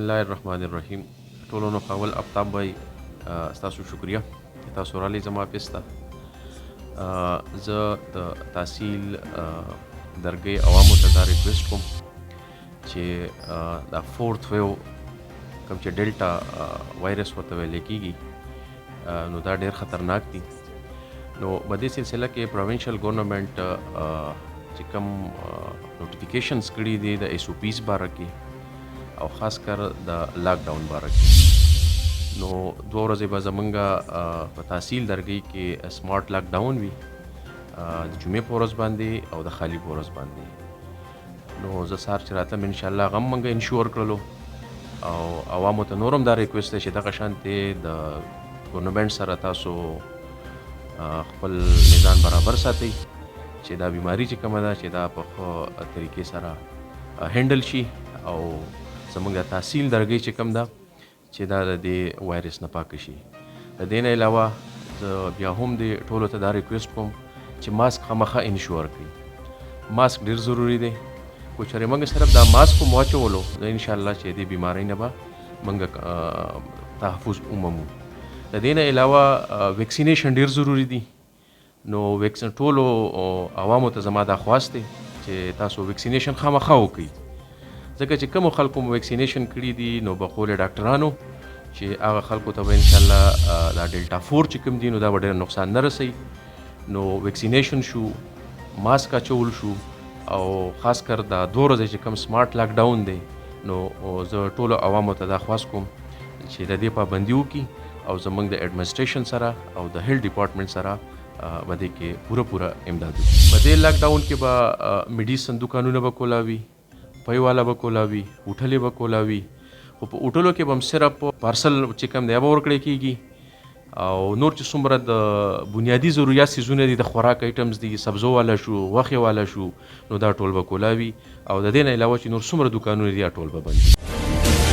الله الرحمن الرحیم. ټولو نو اول افتاب بھائی، ستاسو شکریہ چې تاسو رالی زما آفس ته. زه د تحصیل درګۍ عوامو ته دا ریکویسټ کوم چې دا فورث ویو کوم چې ډیلټا وایرس ورته ویل کېږي، نو دا ډیر خطرناک دی. نو په دې سلسله کې پروینشل ګورنمنت چې کوم نوټیفیکیشنز کړي دي د ایس او پیز باره کې او خاص کر د لاک ډاون باره کې، نو 2 ورځې به زمونږ په تحصیل درګۍ کې سمارټ لاک ډاون وي، د جمعې په ورځ باندې او د خالي په ورځ باندې. نو زه سهار چې راتلم، انشاءالله غم مونږ انشور کړلو او عوامو ته نورم دا ریکویسټ دی چې دغه شانتې د ګورنمنت سره تاسو خپل میزان برابر ساتئ چې دا بیماری چې کومه ده، چې دا په ښه طریقې سره هینډل شي او زمونږ د تحصیل درګۍ چې کوم ده، چې دا د دې وایرس نه پاک شي. د دې نه علاوه زه بیا هم دې ټولو ته دا ریکویسټ کوم چې ماسک خامخا انشور کړئ. ماسک ډیر ضروري دی. که چېرې موږ صرف دا ماسک هم واچولو، نو انشاءالله چې دې بیمارۍ نه به موږ تحفظ ومومو. د دې نه علاوه ویکسینیشن ډیر ضروري دی. نو ویکسین ټولو عوامو ته زما دا خواست دی چې تاسو ویکسینیشن خامخا وکړئ، ځکه چې کوم خلکو مو ویکسینیشن کړی دي، نو به قول ډاکټرانو چې هغه خلکو ته به انشاءالله دا ډیلټا 4 چې کوم دي، نو دا به ډېر نقصان نه رسوي. نو ویکسینیشن شو، ماسک اچول شو او خاص کر دا 2 ورځې چې کوم سمارټ لاک ډاون دی، نو زه ټولو عوامو ته دا خواست کوم چې د دې پابندي وکړي او زمونږ د اډمنسټریشن سره او د هیلث ډپارټمنټ سره په دې کې پوره پوره امداد وکړي. په دې لاک ډاون کې به میډیسن دکانونه به کولاوي، پی والا به کولاوي، هوټلې به کولاوي، خو په هوټلو کې به هم صرف پارسل چې کوم دی به ورکړی کېږي او نور چې څومره د بنیادي ضروریات څیزونه دي، د خوراک آیټمز دي، سبزو والا شو، غوښې والا شو، نو دا ټول به کولاوي او د دې نه علاوه چې نور څومره دکانونه دي، ټول به بند وي.